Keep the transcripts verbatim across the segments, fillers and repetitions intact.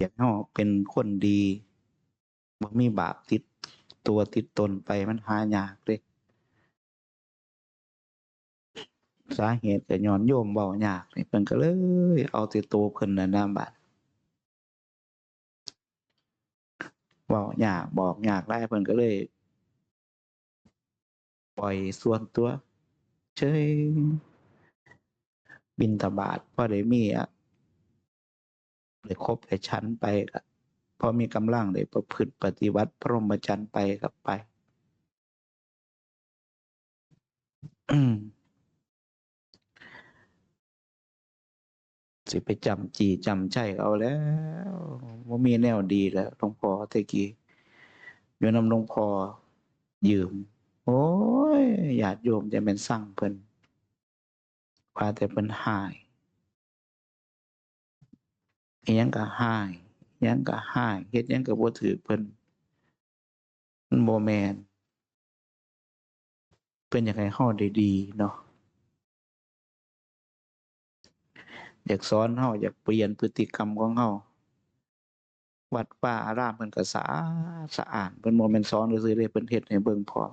อยากให้เราเป็นคนดี บ่มีบาปติดตัวติดตนไป มันหายากเด้ สาเหตุก็ย้อนโยมเว้ายากนี่ เพิ่นก็เลยเอาแต่ตัวเพิ่นนั่นนะบาด เว้ายากบอกยากหลาย เพิ่นก็เลยปล่อยส่วนตัว เฉย บิณฑบาตพอได้มีอะ ได้ครบได้ฉันไปก็ พอมีกำลังได้ประพฤติปฏิบัติพรหมจรรย์ไปก็ไป สิไปจำจี้จำชัยเอาแล้ว บ่มีแนวดีแล้ว หลวงพ่อแต่กี้ อยู่นำหลวงพ่อยืม โอ้ย ญาติโยมจะแม่นซังเพิ่น ว่าแต่เพิ่นฮ้าย อิหยังก็ฮ้าย อิหยังก็ฮ้าย เฮ็ดหยังก็บ่ถืกเพิ่น มันบ่แม่น เพิ่นอยากให้เฮาได้ดีเนาะ อยากสอนเฮา อยากเปลี่ยนพฤติกรรมของเฮา วัดวาอารามเพิ่นก็สะอาดสะอ้าน เพิ่นบ่แม่นสอนซื่อๆเด้ เพิ่นเฮ็ดให้เบิ่งพร้อม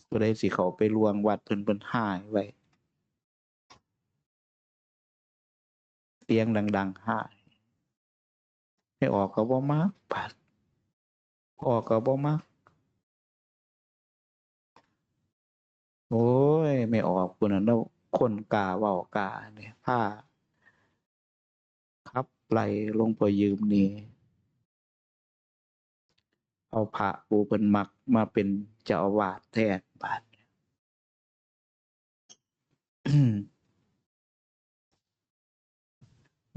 ผู้ใดสิเข้าไปล่วงวัดเพิ่น เพิ่นฮ้ายไว้ เสียงดังๆฮ้าย แม่ออกก็บ่มัก บาด พ่อก็บ่มัก โอ้ย แม่ออกผู้นั้นเนาะ คนกล้าเว้ากล้านี่ พาขับไล่หลวงพ่อยืมนี่ เอาพระผู้เพิ่นมักมาเป็นเจ้าอาวาสแทนบาด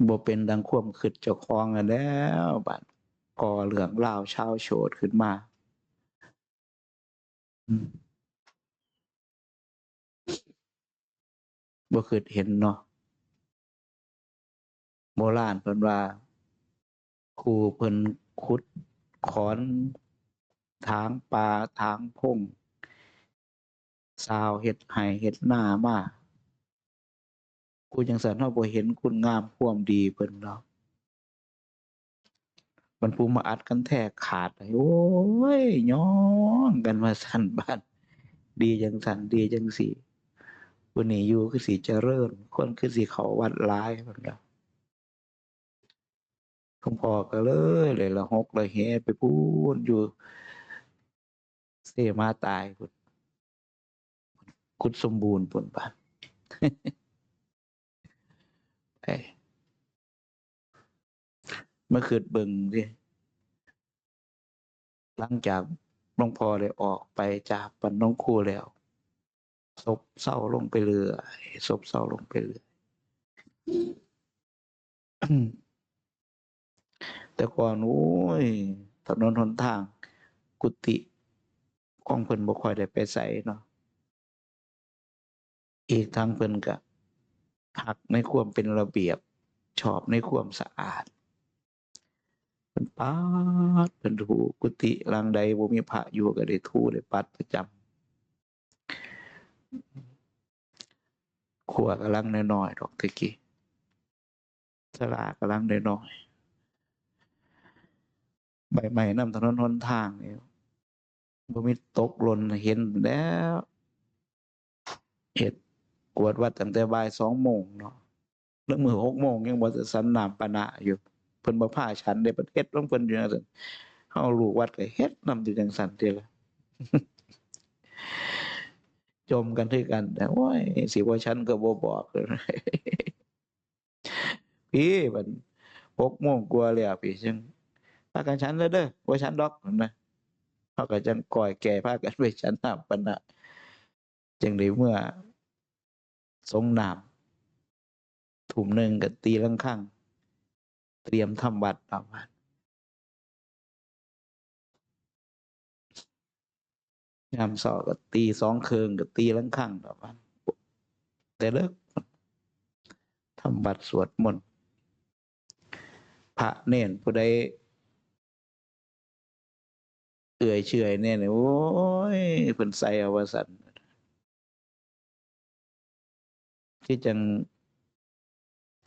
บ่เป็นดังความคิดเจ้าของหั้นแหล้ว บาดก่อเรื่องราวเช้าโชติขึ้นมา อืม บ่คิดเห็นเนาะ โบราณเพิ่นว่า ครูเพิ่นขุดขอน ถางป่า ถางพง ซาวเฮ็ดไร่เฮ็ดนามา ผู้จั่งซั้นเฮาบ่เห็นคุณงามความดีเพิ่นดอก มันผู้มาอัดกันแท้ขาด โอ้ย ย้องกันว่าซั้นบาด ดีจั่งซั้น ดีจั่งซี้ ผู้นี้อยู่คือสิเจริญ คนคือสิเข้าวัดหลาย เพิ่นว่า หลวงพ่อก็เลย เลยละหกละแหไปพู้นอยู่เซมาตายพู้น กุดสมบูรณ์พู้นบาด เอ้ย มาคิดเบิ่งสิ หลังจากหลวงพ่อได้ออกไปจากบ้านหนองคูแล้ว ซบเซาลงไปเรื่อย ซบเซาลงไปเรื่อย แต่ก่อน โอ้ย ถนนหนทาง กุฏิของเพิ่นบ่ค่อยได้ไปไสเนาะ อีกทั้งเพิ่นก็ฮักในความเป็นระเบียบ ชอบในความสะอาด เพิ่นปัด เพิ่นถูกุฏิหลังใดบ่มีพระอยู่ก็ได้ถูได้ปัดประจำ ครัวก็หลังน้อยๆดอกแต่กี้ ศาลาก็หลังน้อยๆ ใบไม้นำถนนหนทางนี่ บ่มีตกหล่นเห็นแล้ว เฮ็ดกวาดวัดตั้งแต่บ่ายสองโมงเนาะ ลางมื้อหกโมงยังบ่ทันฉันน้ำปานะอยู่ เพิ่นบ่พาฉันเด้ เพิ่นเฮ็ดของเพิ่นอยู่จั่งซั้น เฮาลูกวัดก็เฮ็ดนำอยู่จั่งซั้นติล่ะ จ่มกันคือกัน แต่ โอ้ย สิบ่ฉันก็บ่บอก พี้ บัดหกโมงกว่าแล้วพี้ จั่ง "พากันฉันเลยเด้อ บ่ฉันดอก" นั่นนะ เฮาก็จั่งก้อยแก่พากันไปฉันน้ำปานะ จั่งได้เมือสรงน้ำ ทุ่มหนึ่งก็ตีระฆัง เตรียมทำวัดเนาะ ยามเช้าก็ตีสองครึ่งก็ตีระฆังเนาะ แต่เลิก ทำวัดสวดมนต์ พระเณรผู้ใด เอื่อยเฉื่อยแน่นี่ โอ้ย เพิ่นใส่เอาว่าซั่น คือจั่ง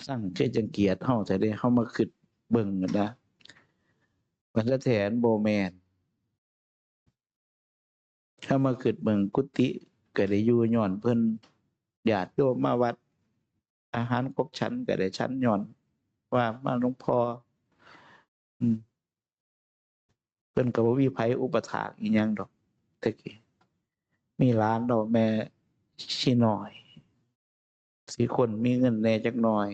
ซังคือจั่งเกลียดเฮาแท้เด้ เฮามาคิดเบิ่งนะ มันสะแท้บ่แม่น เฮามาคิดเบิ่งกุฏิก็ได้อยู่ย้อนเพิ่น ญาติโยมมาวัด อาหารครบฉันก็ได้ฉันย้อนว่ามาหลวงพ่อ อืม เพิ่นก็บ่มีไผอุปถากอิหยังดอก แต่กี้ มีหลานดอกแม่ชีน้อย สี่คน มีเงินแหน่จักหน่อย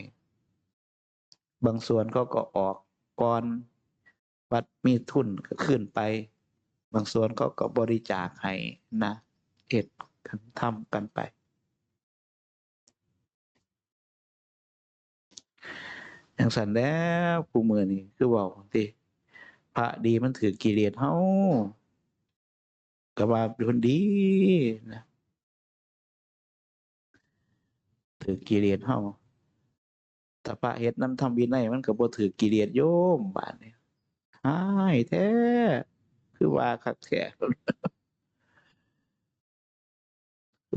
บางส่วนเขาก็ออกก่อน วัดมีทุนก็คืนไป บางส่วนเขาก็บริจาคให้นะ เฮ็ดกัน ทำกันไป จั่งซั้นแหล้ว ผู้มื้อนี้คือเว้าติ พระดีมันถืกกิเลสเฮา ก็ว่าเป็นคนดีนะ ถืกกิเลสเฮา ถ้าพระเฮ็ดนำธรรมวินัยมันก็บ่ถืกกิเลสโยม บาดนี้ ฮ้ายแท้ คือว่าคักแท้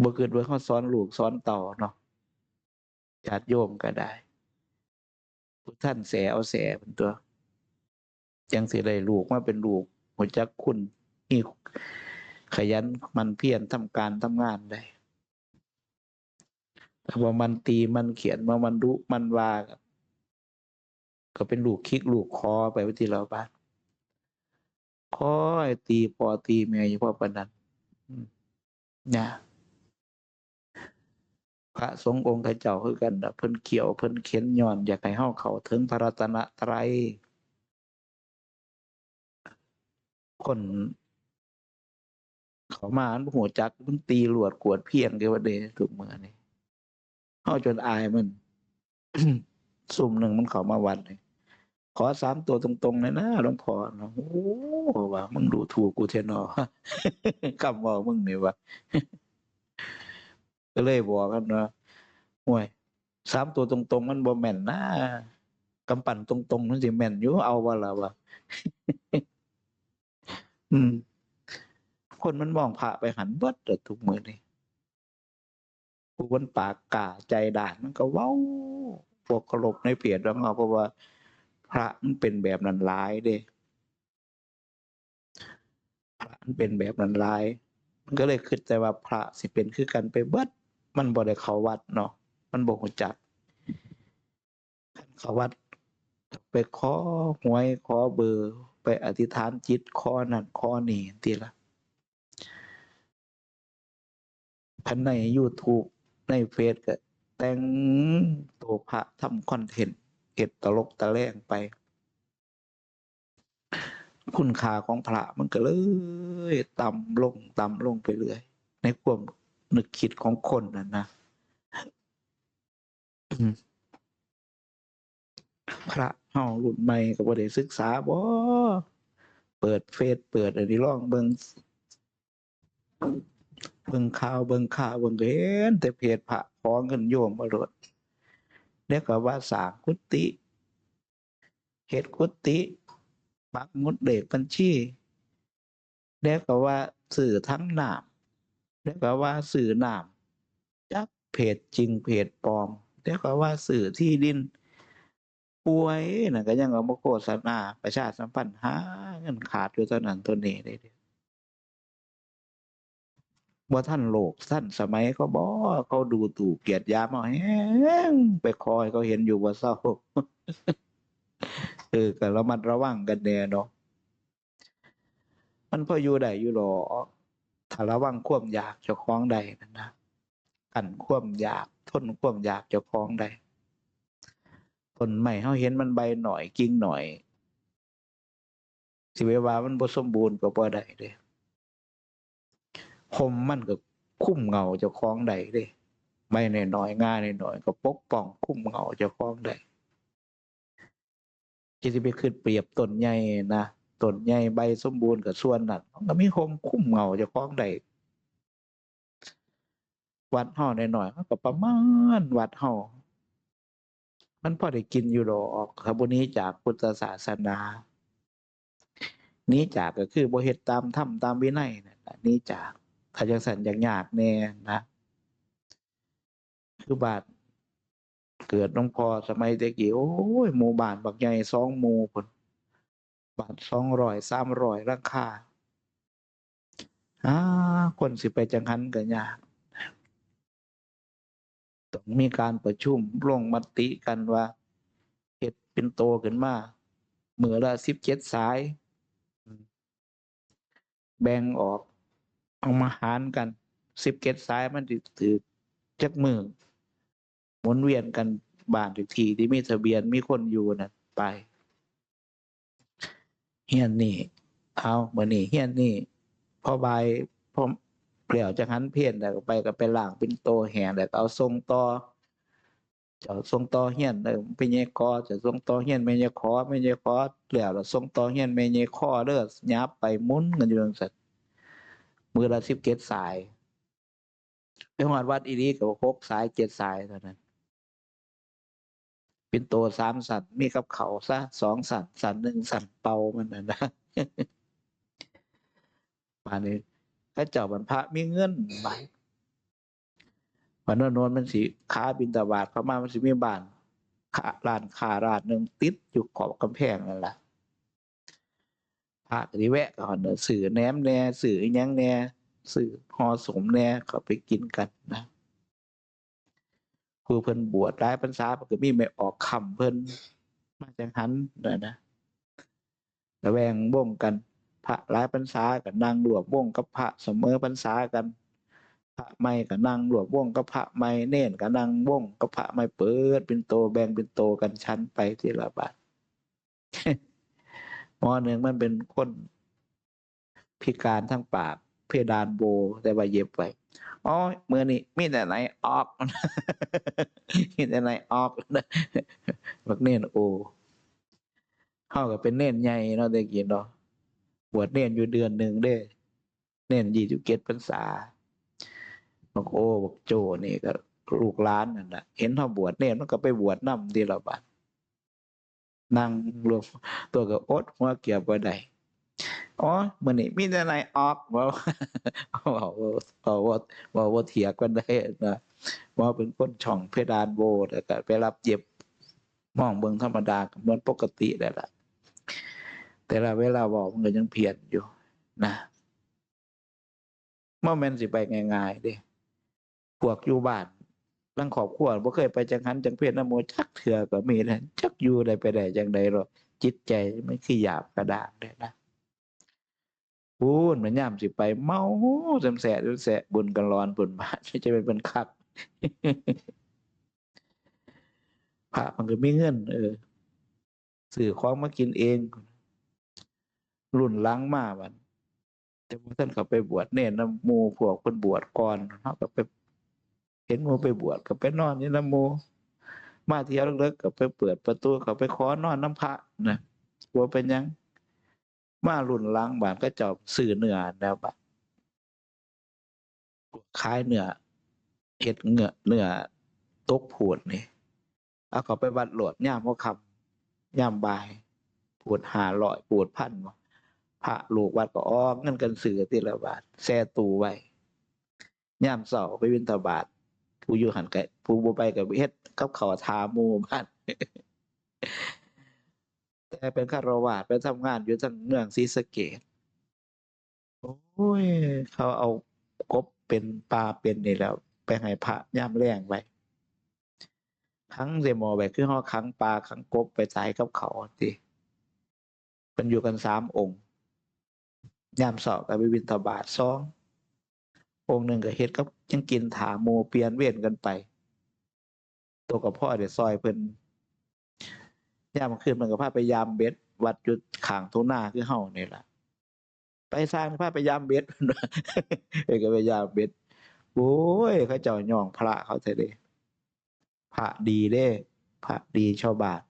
บ่คิดว่าเฮาสอนลูกสอนเต้าเนาะ ญาติโยมก็ได้ ผู้ทันแสเอาแสพุ้นตั่ว จั่งสิได้ลูกมาเป็นลูกรู้จักคุณ มีขยันหมั่นเพียรทำการทำงานได้ ถ้าว่าหมั่นตีหมั่นเฆี่ยน ว่าหมั่นดุหมั่นว่า ก็เป็นลูกคิกลูกขอไปว่าติล่ะ บาด คอยตีพ่อตีแม่อยู่พอปานนั้น อืม นะ พระสงฆ์องค์ข้าเจ้าคือกันน่ะ เพิ่นเคี่ยว เพิ่นเข็ญ ย้อนอยากให้เฮาเข้าถึงพระรัตนตรัย คนเข้ามามันบ่รู้จัก มันตีลวดกวดเพียงเด้ว่าเด้ ทุกมื้อนี้ เฮาจนอายมัน ซุมหนึ่งมันเข้ามาวัดนี่ "ขอสามตัวตรงๆ แหน่นะหลวงพ่อ" เนาะ "โอ้ ว่ามึงดูถูกกูแท้เนาะ คำเว้ามึงนี่" ว่า ก็เลยบอกกันว่า "โอ้ย สามตัวตรงๆ มันบ่แม่นนะ กำปั้นตรงๆ มันสิแม่นอยู่ เอาบ่ล่ะ" ว่า อืม คนมันมองพระไปหั้นเบิดแล้วทุกมื้อนี้ ผู้มันปากกล้าใจด้านมันก็เว้า บ่เคารพในเพศของเฮา เพราะว่าพระมันเป็นแบบนั้นหลายเด้ พระมันเป็นแบบนั้นหลาย มันก็เลยคิดแต่ว่าพระสิเป็นคือกันไปเบิด มันบ่ได้เข้าวัดเนาะ มันบ่รู้จัก คันเข้าวัด ไปขอหวย ขอเบอร์ ไปอธิษฐานจิต ขอนั่นขอนี่ติล่ะ คันในยูทูบ ในเฟซก็แต่งโตพระทำคอนเทนต์ เฮ็ดตลกตะแลงไป คุณค่าของพระมันก็เลยต่ำลง ต่ำลงไปเรื่อย ในความนึกคิดของคนนั่นนะ อืม พระเฮารุ่นใหม่ก็บ่ได้ศึกษาบ่ เปิดเฟซ เปิดอันนี้ลองเบิ่ง เบิ่งข่าว เบิ่งข่าว เบิ่งก็เห็นแต่เพจพระขอเงินโยมเอาโลด เดี๋ยวก็ว่าสร้างกุฏิ เฮ็ดกุฏิ ปักหมุดเลขบัญชี แล้วก็ว่าซื้อถังน้ำ แล้วก็ว่าซื้อน้ำ จักเพจจริงเพจปลอม แล้วก็ว่าซื้อที่ดิน ป่วยน่ะ ก็ยังเอามาโฆษณาประชาสัมพันธ์หาเงินขาดอยู่เท่านั้นเท่านี้เด้ บ่ทันโลกทันสมัยเขาบ่ เขาดูถูกเหยียดหยามเอาแฮง ไปขอให้เขาเห็นอยู่บ่เซา เออ ก็ระมัดระวังกันแหน่เนาะ มันพออยู่ได้อยู่ดอก ถ้าระวังความอยากเจ้าของได้นั่นนะ กั้นความอยาก ทนความอยากเจ้าของได้ ต้นไม้เฮาเห็นมันใบน้อย กิ่งน้อย สิไปว่ามันบ่สมบูรณ์ก็บ่ได้เด้ ร่มมันก็คุมเงาเจ้าของได้เด้ ใบน้อยๆ งาน้อยๆ ก็ปกป้องคุมเงาเจ้าของได้ สิไปคิดเปรียบต้นใหญ่นะ ต้นใหญ่ใบสมบูรณ์ก็ส่วนนั้น มันก็มีร่มคุมเงาเจ้าของได้ วัดเฮาน้อยๆ มันก็ประมาณวัดเฮา มันพอได้กินอยู่ดอก ถ้าบ่หนีจากพุทธศาสนา หนีจากก็คือบ่เฮ็ดตามธรรมตามวินัยนั่นล่ะ หนีจาก ถ้าจั่งซั้นยากๆ แหน่นะ คือบ้าน เกิดหลวงพ่อสมัยแต่กี้ โอ้ย หมู่บ้านบักใหญ่สองหมู่พุ้น บ้านสองร้อย สามร้อยหลังคา อ่า คนสิไปจังหันก็ยาก ต้องมีการประชุมลงมติกันว่า เฮ็ดเป็นโตขึ้นมา มื้อละสิบเจ็ดสาย แบ่งออก เอามาหารกัน สิบเจ็ดสายมันสิถืกจักมื้อ หมุนเวียนกัน บ้านเลขที่ที่มีทะเบียน มีคนอยู่นั่นไป เฮียนนี่ เอา มื้อนี้เฮียนนี่ พอบ่าย พอแล้วจังหันเพลแล้วก็ไป ก็ไปล้างเป็นโตแห้ง แล้วก็เอาส่งต่อ เจ้าส่งต่อเฮียน เออ แม่ใหญ่กอ เจ้าส่งต่อเฮียนแม่ใหญ่ขอ แม่ใหญ่ขอแล้ว แล้วส่งต่อเฮียนแม่ใหญ่คอเด้อ หยับไปหมุนกันอยู่จั่งซั้น มื้อละสิบเจ็ดสาย ไปฮอดวัดอีหลีก็หกสาย เจ็ดสายเท่านั้น เป็นโตสามชั้น มีกับข้าวซะสองชั้น ชั้นหนึ่งชั้นเปล่ามันน่ะนะ บาดนี้ เขาเจ้าบัดพระมีเงินหลาย บัดโน้นๆ มันสิขาบิณฑบาตเข้ามา มันสิมีบ้าน ร้านค้าร้านหนึ่งติดอยู่ขอบกำแพงนั่นล่ะ พระก็สิแวะเข้าหั่นน่ะ ซื้อแหนมแหน่ ซื้ออิหยังแหน่ ซื้อห่อส้มแหน่ เข้าไปกินกันนะ ผู้เพิ่นบวชหลายพรรษา เพิ่นก็มีแม่ออกค่ำเพิ่น มาจังหันน่ะนะ ระแวงวงกัน พระหลายพรรษาก็นั่งร่วมวงกับพระเสมอพรรษากัน พระใหม่ก็นั่งร่วมวงกับพระใหม่ เณรก็นั่งวงกับพระใหม่ เปิดเป็นโต แบ่งเป็นโตกันฉันไปทีละบาตร หมอหนึ่งมันเป็นคนพิการทางปาก เพดานโหว่ แต่ว่าเย็บไว้ โอ้ย มื้อนี้มีแต่ไหลออก มีแต่ไหลออก บักเณรโอ เฮาก็เป็นเณรใหญ่เนาะ แต่กี้เนาะ บวชเณรอยู่เดือนหนึ่งเด้ เณรยี่สิบเจ็ดพรรษา บักโอ บักโจนี่ก็ลูกหลานนั่นน่ะ เห็นเฮาบวชเณรมันก็ไปบวชนำทีละบาด นั่งรวมตัวก็อดหัวเกือบบ่ได้ โอ้ย มื้อนี้มีแต่ไหลออก เว้า เว้า เว้า เว้า เว้าบ่เถียงกันได้นะ ว่าเป็นคนช่องเพดานโหว่ แล้วก็ไปรับเย็บ มองเบิ่งธรรมดาก็เหมือนปกติแล้วล่ะ แต่ละเวลาเว้ามันก็ยังเพี้ยนอยู่นะ บ่แม่นสิไปง่ายๆเด้ พวกอยู่บ้าน ลางครอบครัวบ่เคยไปจังหันจังเพลนำหมู่จักเทื่อก็มีนะ จักอยู่ได้ไปได้จั่งใด๋หรอก จิตใจมันคือหยาบกระด้างเด้นะ พู้น มันยามสิไปเมาแซมแซะแซมแซะ บุญกันหลอนพู้น บาด จะเป็น เป็นคัก พระมันก็มีเงิน เออ ซื้อของมากินเอง รุ่นหลังมาบัด แต่บ่ทันเข้าไปบวชเณรนำหมู่ พวกเพิ่นบวชก่อน เฮาก็ไป เห็นหมู่ไปบวชก็ไปนอนอยู่นำหมู่ มาเที่ยวเลิกๆก็ไปเปิดประตูเข้าไปขอนอนนำพระนะ บ่เป็นหยัง มารุ่นหลังบาดเขาเจ้าซื้อเนื้อแล้วบาด ขายเนื้อ เฮ็ดเนื้อ เนื้อตกพูดนี่ เอาเข้าไปวัดโลด ยามหัวค่ำ ยามบ่าย พูดห้าร้อย พูดพัน พระลูกวัดก็ออกเงินกันซื้อทีละบาท แช่ตู้ไว้ ยามเช้าไปบิณฑบาต ผู้อยู่หั่นก็ ผู้บ่ไปก็เฮ็ดกับข้าวถ่าหมู่บาด แต่เป็นฆราวาสไปทำงานอยู่ทางเมืองศรีสะเกษ โอ้ย เขาเอากบเป็นปลาเป็นนี่แหล้ว ไปให้พระยามแลงไว้ ขังใส่หม้อไว้ คือเฮาขังปลาขังกบไปตายกับเขาติ เพิ่นอยู่กันสามองค์ ยามเช้าก็ไปบิณฑบาตสอง องค์หนึ่งก็เฮ็ดกับยังกินถ่าหมู่ เปลี่ยนเวรกันไป ตัวก็พอได้ซ่อยเพิ่น ยามกลางคืนเพิ่นก็พาไปยามเบ็ด วัดอยู่ข้างทุ่งนาคือเฮานี่ล่ะ ไปซ่างพาไปยามเบ็ด เพิ่นว่า เพิ่นก็ไปยามเบ็ด โอ้ย เขาเจ้าย้องพระเขาแท้เด้ พระดีเด้ พระดีชาวบ้าน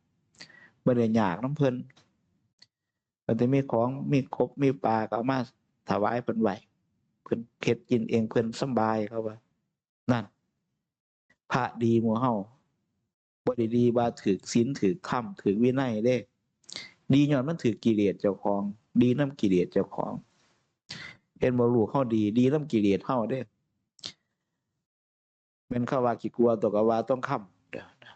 บ่ได้ยากนำเพิ่น เพิ่นสิมีของ มีกบ มีปลาก็เอามาถวายเพิ่นไหว้ เพิ่นเฮ็ดกินเอง เพิ่นสำบาย เขาว่า นั่น พระดีหมู่เฮา บ่ได้ดีว่าถืกศีล ถืกธรรม ถืกวินัยเด้ ดีย้อนมันถืกกิเลสเจ้าของ ดีนำกิเลสเจ้าของ เห็นบ่ ลูกเฮาดี ดีนำกิเลสเฮาเด้ แม่นเขาว่าขี้กัวตัวก็ว่าต้องคำ เด้อนะ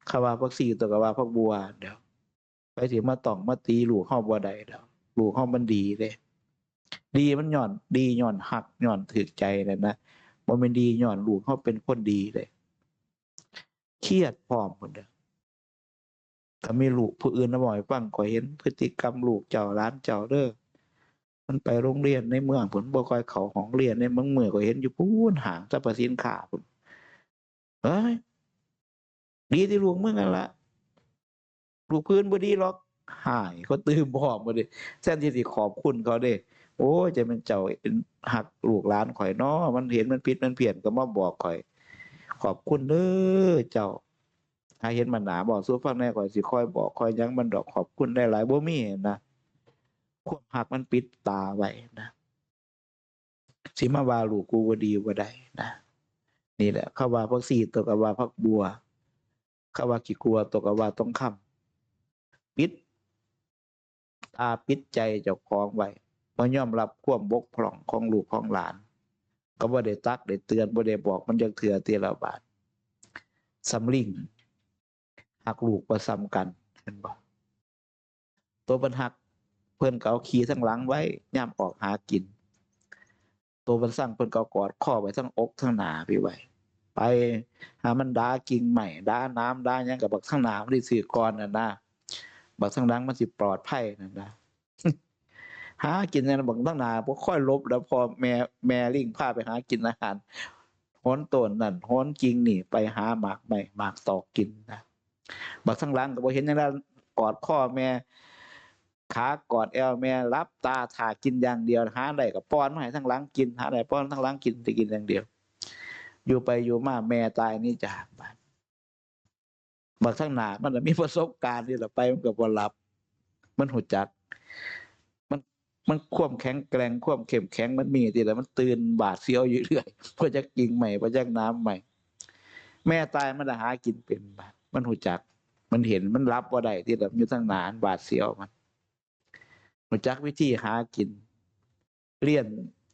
คำว่าผักชีตัวก็ว่าผักบัวเด้อ ไปสิมาต้องมาตีลูกเฮาบ่ได้ดอก ลูกเฮามันดีเด้ ดีมันย้อน ดีย้อนฮัก ย้อนถืกใจนั่นนะ บ่แม่นดีย้อนลูกเฮาเป็นคนดีเด้ เครียดพร้อมพุ้นเด้อ ถ้ามีลูกผู้อื่นมาเว้าให้ฟัง ข้อยเห็นพฤติกรรมลูกเจ้าหลานเจ้าเด้อ มันไปโรงเรียนในเมืองพุ้น บ่ค่อยเข้าห้องเรียน ในบางมื้อข้อยเห็นอยู่พุ้น ห้างสรรพสินค้าพุ้น เฮ้ย ดีที่ลูกมึงนั่นละ ลูกผู้อื่นบ่ดีหรอก ฮ้าย เขาตื่มพร้อมบัดนี้ แทนที่สิขอบคุณเขาเด้ โอ้ย จั่งแม่นเจ้าฮักลูกหลานข้อยน้อ มันเห็นมันผิดมันเพี้ยนก็มาบอกข้อย ขอบคุณเด้อเจ้า หาเห็นมันหน้า เว้าสู่ฟังแหน่ ข้อยสิคอยบอกคอยหยังมันดอก ขอบคุณหลายๆ บ่มีนะ ความฮักมันปิดตาไว้นะ สิมาว่าลูกกูบ่ดีบ่ได้นะ นี่แหละ คำว่าผักชีตัวก็ว่าผักบัว คำว่าขี้กัวตัวก็ว่าทองคำ ปิดตาปิดใจเจ้าของไว้ บ่ยอมรับความบกพร่องของลูกของหลาน ก็บ่ได้ตักได้เตือน บ่ได้บอกมันจักเทื่อ แต่ละบาด สำลิง ฮักลูกบ่ส่ำกัน เห็นบ่ ตัวเพิ่นฮัก เพิ่นก็เอาขี่ทางหลังไว้ ยามออกหากิน ตัวเพิ่นซัง เพิ่นก็เอากอดคอไว้ทางอกทางหน้าพี้ไว้ ไปหามันดากิ่งไม้ ดาหนาม ดาหยัง ก็บักทางหน้ามันสิถืกก่อนนั่นนะ บักทางหลังมันสิปลอดภัยนั่นนะ หากินนั่น บักทางหน้าบ่ค่อยหลบแล้ว พอแม่ แม่ลิงพาไปหากินอาหาร โหนต้นนั่น โหนกิ่งนี่ ไปหาหมากไม้ หมากตอกกินนะ บักทางหลังก็บ่เห็นหยังแล้ว กอดคอแม่ ขากอดแอวแม่ หลับตาถ่ากินอย่างเดียว หาได้ก็ป้อนมาให้ทางหลังกิน หาได้ป้อนทางหลังกิน สิกินอย่างเดียว อยู่ไปอยู่มาแม่ตายหนีจาก บักทางหน้ามันน่ะมีประสบการณ์นี่แหละ ไปมันก็บ่หลับ มันฮู้จัก มัน มันความแข็งแกร่ง ความเข้มแข็งมันมีนี่แหละ มันตื่นหวาดเสียวอยู่เรื่อย บ่จักกิ่งไม้ บ่จักหนามไม้ แม่ตายมันน่ะหากินเป็น มันฮู้จัก มันเห็น มันหลับบ่ได้นี่แหละ มันอยู่ทางหน้า มันหวาดเสียวมัน ฮู้จักวิธีหากิน เรียน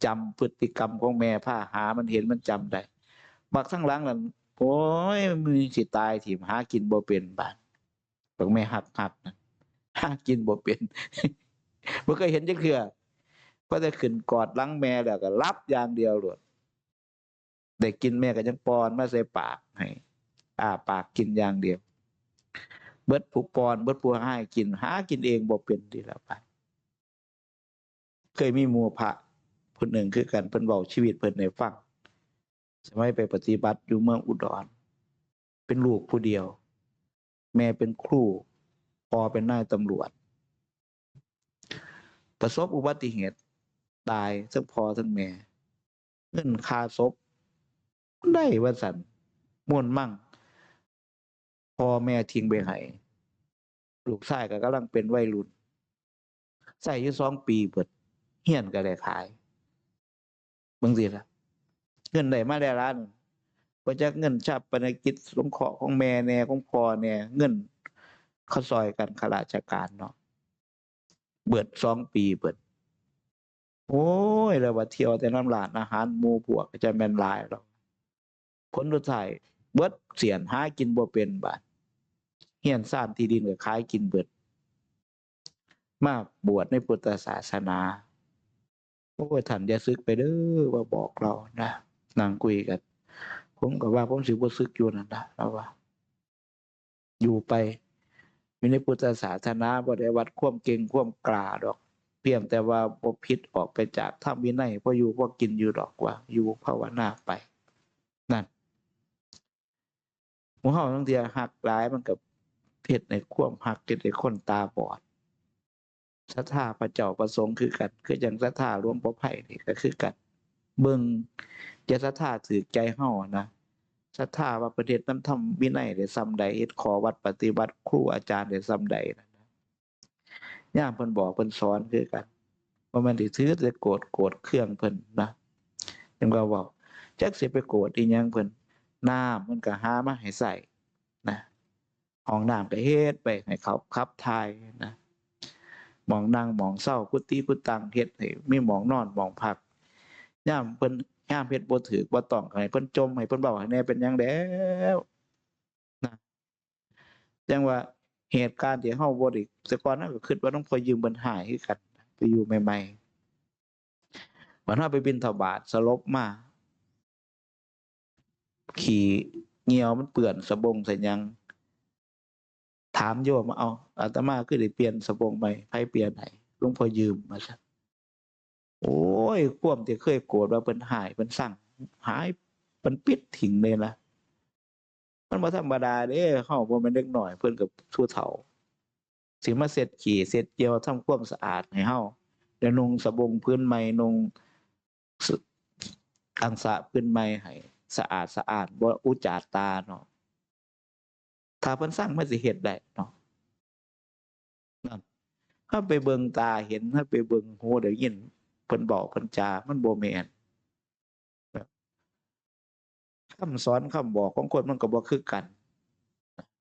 จำพฤติกรรมของแม่พาหา มันเห็นมันจำได้ บักทางหลังนั่น โอ้ย มึงสิตายถิ้ม หากินบ่เป็นบาด บักแม่ฮักๆ นั่น หากินบ่เป็น บ่เคยเห็นจักเทื่อ พอแต่ขึ้นกอดหลังแม่แล้วก็หลับอย่างเดียวโลด ได้กินแม่ก็ยังป้อนมาใส่ปากให้ อ้าปากกินอย่างเดียว เบิดผู้ป้อน เบิดผู้หาให้กิน หากินเองบ่เป็นนี่แหละบาด เคยมีหมู่พระผู้หนึ่งคือกัน เพิ่นเว้าชีวิตเพิ่นให้ฟัง สมัยไปปฏิบัติอยู่เมืองอุดร เป็นลูกผู้เดียว แม่เป็นครู พ่อเป็นนายตำรวจ ประสบอุบัติเหตุ ตายทั้งพ่อทั้งแม่ เงินค่าศพได้ว่าซั่น ม่วนมั่ง พ่อแม่ทิ้งไปให้ ลูกชายก็กำลังเป็นวัยรุ่น ใช้อยู่สองปีเบิด เฮือนก็ได้ขาย เบิ่งสิล่ะ เงินได้มาแล้วล้าน บ่จักเงินฌาปนกิจสงเคราะห์ของแม่แหน่ ของพ่อแหน่ เงินเขาซ่อยกันข้าราชการเนาะ เบิดสองปีเบิด โอ้ย แล้วว่าเที่ยวแต่นำร้านอาหารหมู่พวกก็จะแม่นหลายแล้ว ผลสุดท้ายเบิดเสี้ยน หากินบ่เป็นบาด เฮือนซานที่ดินก็ขายกินเบิด มาบวชในพุทธศาสนา โอ้ย ท่านอย่าสึกไปเด้อ ว่าบอกลาวนะ นั่งคุยกัน ผมก็ว่าผมสิบ่สึกอยู่นั่นล่ะ ลาวว่า อยู่ไป อยู่ในพุทธศาสนาบ่ได้วัดความเก่งความกล้าดอก เพียงแต่ว่าบ่ผิดออกไปจากธรรมวินัย พออยู่พอกินอยู่ดอก ว่าอยู่ภาวนาไป นั่น หมู่เฮาลางเทื่อฮักหลายมันก็เฮ็ดให้ความฮัก เฮ็ดให้คนตาบอด ศรัทธาพระเจ้าพระสงฆ์คือกัน คือจั่งศรัทธาหลวงพ่อไพนี่ก็คือกัน เบิ่งจะศรัทธาถืกใจเฮานะ ศรัทธาว่าเพิ่นเฮ็ดนำธรรมวินัยได้ส่ำใด เฮ็ดข้อวัดปฏิบัติครูอาจารย์ได้ส่ำใดนั่นนะ ยามเพิ่นบอกเพิ่นสอนคือกัน บ่แม่นสิถือแต่โกรธ โกรธเคืองเพิ่นนะ จั่งว่าเว้า จักสิไปโกรธอีหยังเพิ่น น้ำมันก็หามาให้ใช้นะ ห้องน้ำก็เฮ็ดไว้ให้เขาขับถ่ายนะ หม่องนั่งหม่องเซา กุฏิกุฏิตัง เฮ็ดให้มีหม่องนอนหม่องพัก ยามเพิ่น ยามเฮ็ดบ่ถืกบ่ต้อง ให้เพิ่นจ่ม ให้เพิ่นเว้าให้แหน่ เป็นหยังแล้วนะ จั่งว่าเหตุการณ์ที่เฮาบ่ได้ แต่ก่อนเฮาก็คิดว่าหลวงพ่อยืมเพิ่นฮ้ายคือกัน ไปอยู่ใหม่ๆ บัดเฮาไปบิณฑบาตสลบมา ขี้เหยี่ยวมันเปื้อนสบงสะหยัง ถามโยมว่า "เอ้า อาตมาคือได้เปลี่ยนสบงใหม่ ไผเปลี่ยนให้?" "หลวงพ่อยืม" ว่าซั่น โอ้ย ความที่เคยโกรธว่าเพิ่นฮ้าย เพิ่นซัง หาย เพิ่นปิดทิ้งเลยล่ะ มันบ่ธรรมดาเด้ เฮาบ่แม่นเด็กน้อย เพิ่นก็ผู้เฒ่า สิมาเช็ดขี้เช็ดเยี่ยว ทำความสะอาดให้เฮา แล้วนุ่งสบงผืนใหม่ นุ่ง ส- อังสะผืนใหม่ให้สะอาดสะอ้าน บ่อุจจาตาเนาะ ถ้าเพิ่นซังมันสิเฮ็ดได้เนาะ นั่น เฮาไปเบิ่งตาเห็น เฮาไปเบิ่งหูได้ยิน เพิ่นเว้าเพิ่นจา มันบ่แม่น คำสอนคำบอกของคนมันก็บ่คือกัน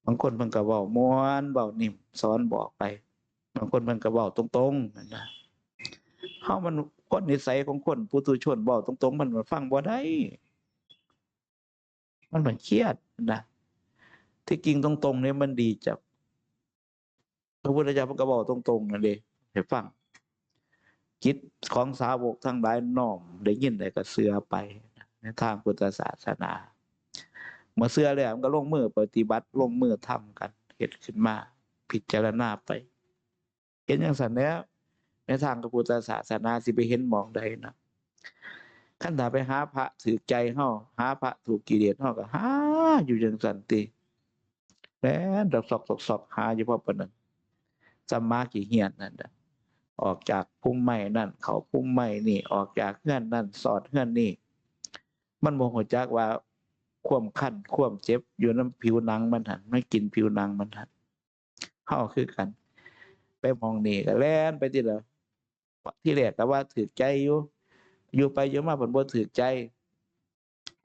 บางคนเพิ่นก็เว้าม่วน เว้านิ่ม สอนบอกไป บางคนเพิ่นก็เว้าตรงๆ นั่นนะ เฮามัน คนนิสัยของคนปุถุชนเว้าตรงๆ มันฟังบ่ได้ มัน มันเครียดนะ ที่จริงตรงๆ เนี่ยมันดีจ้ะ พระพุทธเจ้าเพิ่นก็เว้าตรงๆ นั่นเด้ ให้ฟัง จิตของสาวกทั้งหลายน้อมได้ยินได้ก็เชื่อไป ในทางพุทธศาสนา เมื่อเชื่อแล้วมันก็ลงมือปฏิบัติ ลงมือทำกัน เฮ็ดขึ้นมา พิจารณาไป เห็นจั่งซั้นแหล้ว ในทางพระพุทธศาสนาสิไปเห็นหม่องใดนะ คันถ้าไปหาพระถืกใจเฮา หาพระถูกกิเลสเฮาก็หาอยู่จั่งซั้นติ แล่นซอกๆ ซอกๆ หาอยู่พอปานนั้น ส่ำหมาขี้เฮี้ยนนั่นน่ะ ออกจากพุ่มไม้นั่นเข้าพุ่มไม้นี่ ออกจากเฮือนนั่นซอดเฮือนนี่ มันบ่ฮู้จักว่าความคันความเจ็บอยู่นำผิวหนังมันหั่น มันกินผิวหนังมันหั่น เฮาคือกัน ไปหม่องนี่ก็แล่นไปติล่ะ ทีแรกก็ว่าถืกใจอยู่ อยู่ไปอยู่มาเพิ่นบ่ถืกใจ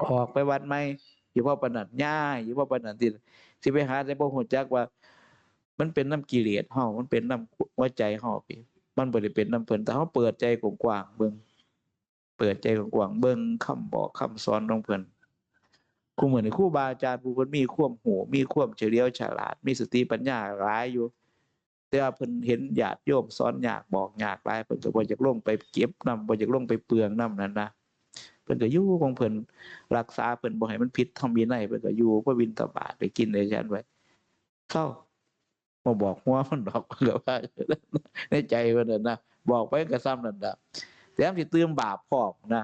ออกไปวัดใหม่ อยู่พอปานนั้น ย้ายอยู่พอปานนั้นติ สิไปหาแต่บ่ฮู้จักว่า มันเป็นนำกิเลสเฮา มันเป็นนำหัวใจเฮาติ มันบ่ได้เป็นนำเพิ่น แต่เฮาเปิดใจกว้างๆ เบิ่ง เปิดใจกว้างๆ เบิ่งคำบอกคำสอนของเพิ่น คุมื้อนี้ครูบาอาจารย์ผู้เพิ่นมีความรู้ มีความเฉลียวฉลาด มีสติปัญญาหลายอยู่ แต่ว่าเพิ่นเห็นญาติโยมสอนยากบอกยากหลาย เพิ่นก็บ่อยากลงไปเก็บนำ บ่อยากลงไปเปลืองนำนั่นนะ เพิ่นก็อยู่ของเพิ่น รักษาเพิ่นบ่ให้มันผิดธรรมวินัย เพิ่นก็อยู่ พอบิณฑบาตได้กินได้ฉันไว้ เซา บ่บอกหัวมันดอก เพิ่นก็ว่า ในใจเพิ่นน่ะนะ บอกไปก็ส่ำนั่นล่ะ แถมสิตื่มบาปพร้อมนะ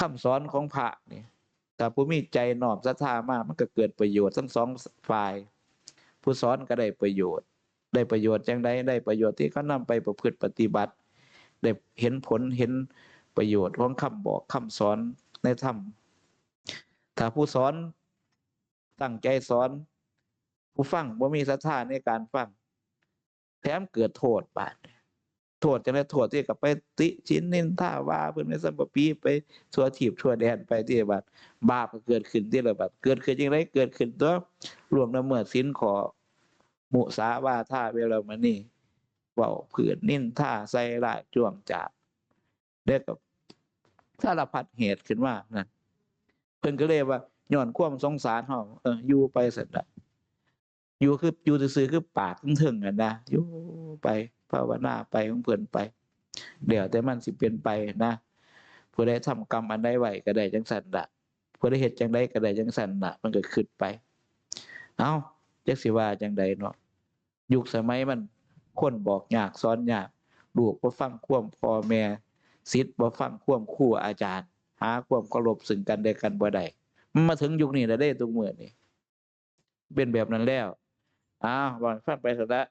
คำสอนของพระนี่ ถ้าผู้มีใจน้อมศรัทธามา มันก็เกิดประโยชน์ทั้งสองฝ่าย ผู้สอนก็ได้ประโยชน์ ได้ประโยชน์จั่งใด ได้ประโยชน์ที่เขานำไปประพฤติปฏิบัติ ได้เห็นผล เห็นประโยชน์ของคำบอกคำสอนในธรรม ถ้าผู้สอนตั้งใจสอน ผู้ฟังบ่มีศรัทธาในการฟัง แถมเกิดโทษบาด โทษจั่งใด โทษที่ก็ไปติฉินนินทาว่าเพิ่น ไปสัมปะปี ไปทั่วทีปทั่วแดนไปติบาด บาปก็เกิดขึ้นติละบาด เกิดขึ้นจั่งใด เกิดขึ้นตัวล่วงละเมิดศีลข้อมุสาวาทา เวรมณี เว้าพื้นนินทาใส่ร้ายจ้วงจาบ แล้วก็สารพัดเหตุขึ้นมานั่น เพิ่นก็เลยว่า ย้อนความสงสารเฮา เออ อยู่ไปซั่นล่ะ อยู่คือ อยู่ซื่อๆ คือปากเทิงๆ นั่นนะ อยู่ไป ภาวนาไปของเพิ่นไป แล้วแต่มันสิเป็นไปนะ ผู้ใดทำกรรมอันใดไว้ก็ได้จั่งซั้นล่ะ ผู้ใดเฮ็ดจั่งใดก็ได้จั่งซั้นล่ะ มันก็คิดไป เอ้า จักสิว่าจั่งใดเนาะ ยุคสมัยมัน คนบอกยากสอนยาก ลูกบ่ฟังความพ่อแม่ ศิษย์บ่ฟังความครูอาจารย์ หาความเคารพซึ่งกันและกันบ่ได้ มันมาถึงยุคนี้แล้วเด้ ทุกมื้อนี้ เป็นแบบนั้นแล้ว อ้าว เว้าให้ฟังไปซั่นละ